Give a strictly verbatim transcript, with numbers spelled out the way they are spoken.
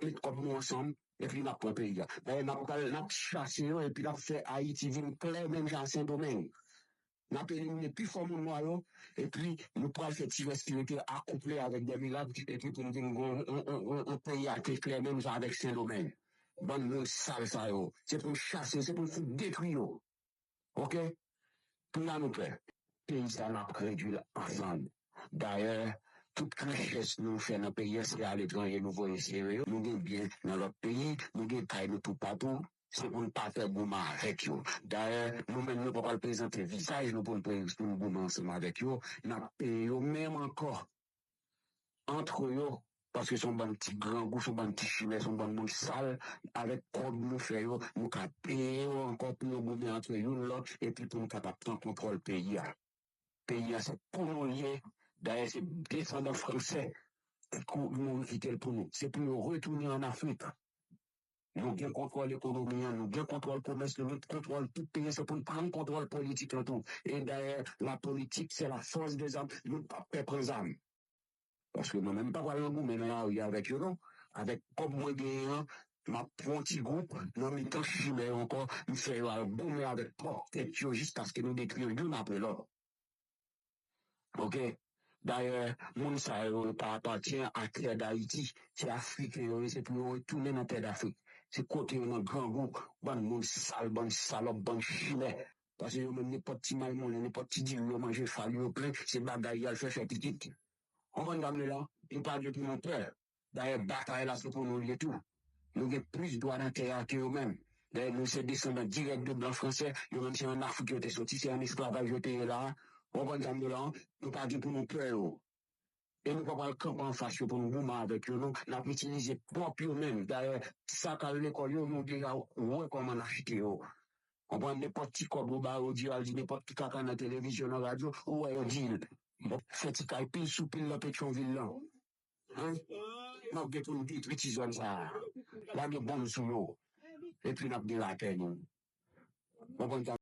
met kòb nou ansanm, epi n ap pran peyi a. Dayè, n ap pral, n ap chase yo, epi n ap fè Ayiti vin klè menm jan a Sendomeng. N ap elimine pi fò moun nwa yo, epi nou pral fè ti rès ki rete akouple avèk de mirak, epi pou n vin gen yon, yon, yon, yon, yon peyi a ki klè menm jan avèk Sendomeng. Bann moun sal sa yo. Se pou n chase yo, se pou n fout detwi yo. Oke? Pou n a nou pè. Peyi sa n ap redwi l ansanm. Dayè, tout richès nou fè nan peyi a, se aletranje nou voye sere yo. Nou gen byen nan lòt peyi, nou gen kay nou toupatou. Se pou n pa pè goumen avèk yo. Dayè, nou menm nou pa pral prezante vizaj nou pou n pre- pou n goumen ansanm avèk yo. N ap peye yo menm ankò antre yo, paske se yon bann ti grangou, se yon bann ti chimè, se yon bann moun sal. Avèk kòb nou fè yo, nou ka peye yo ankò pou yo goumen antre youn lòt, epi pou nou kapab pran kontwòl peyi a. Peyi a se pou nou l ye. Dayè, se desandan fransè ki kou- nou kite l pou nou. Se pou yo retounen ann Afrik. Nou gen kontwòl ekonomi an, nou gen kontwòl komès, nou gen kontwòl tout peyi an, se pou n pran kontwòl politik lan tou. E dayè, la politique, c'est la force des armes, nou p ap pè pran zam. Paske mwen menm, m pa pral nan goumen nan lari avèk yo, non. Avèk kòb mwen genyen an, m ap pran yon ti gwoup nan mitan chimè yo ankò, m fè yo al goumen avèk pwòp tèt yo jiskaske nou detwi yo youn apre lòt. Oke? Dayè, moun sa yo pa apatyen a tè Dayiti. Se Afriken yo ye, se pou yo retounen nan tè Dafrik. Se kote yo nan grangou, bann moun sal, bann salòp, bann chimè. Paske yo menm, nenpòt ti malmonnen, nenpòt ti diri yo manje fal yo plen, se bagay y al fè fè pitit. Konprann sa m di la? Nou pa gen pou nou pè. Dayè, batay la se pou nou l ye tou. Nou gen plis dwa nan tè a ke yo menm. Dayè, nou se desandan dirèk de blan fransè, yo menm se ann Afrik yo te soti, se ann esklavaj yo te ye la a. Ou konprann sa m di w la? Nou pa gen pou nou pè yo. E nou pa pral kanpe anfas yo pou nou goumen avèk yo, non. N ap itilize pwòp yo menm. Dayè, sa k al lekòl yo, nou deja wè kòman n achte yo. Konprann, nenpòt ti kòb ou ba yo, di yo al di nenpòt ki kaka nan televizyon, nan radyo, ou wè yo di l. Bon, fè ti kay pil sou pil nan Petyonvil lan. Hein? N ap gen pou n detwi ti zòn sa a. Lage bonm sou yo. Epi n ap gen lapè nou. Konprann sa?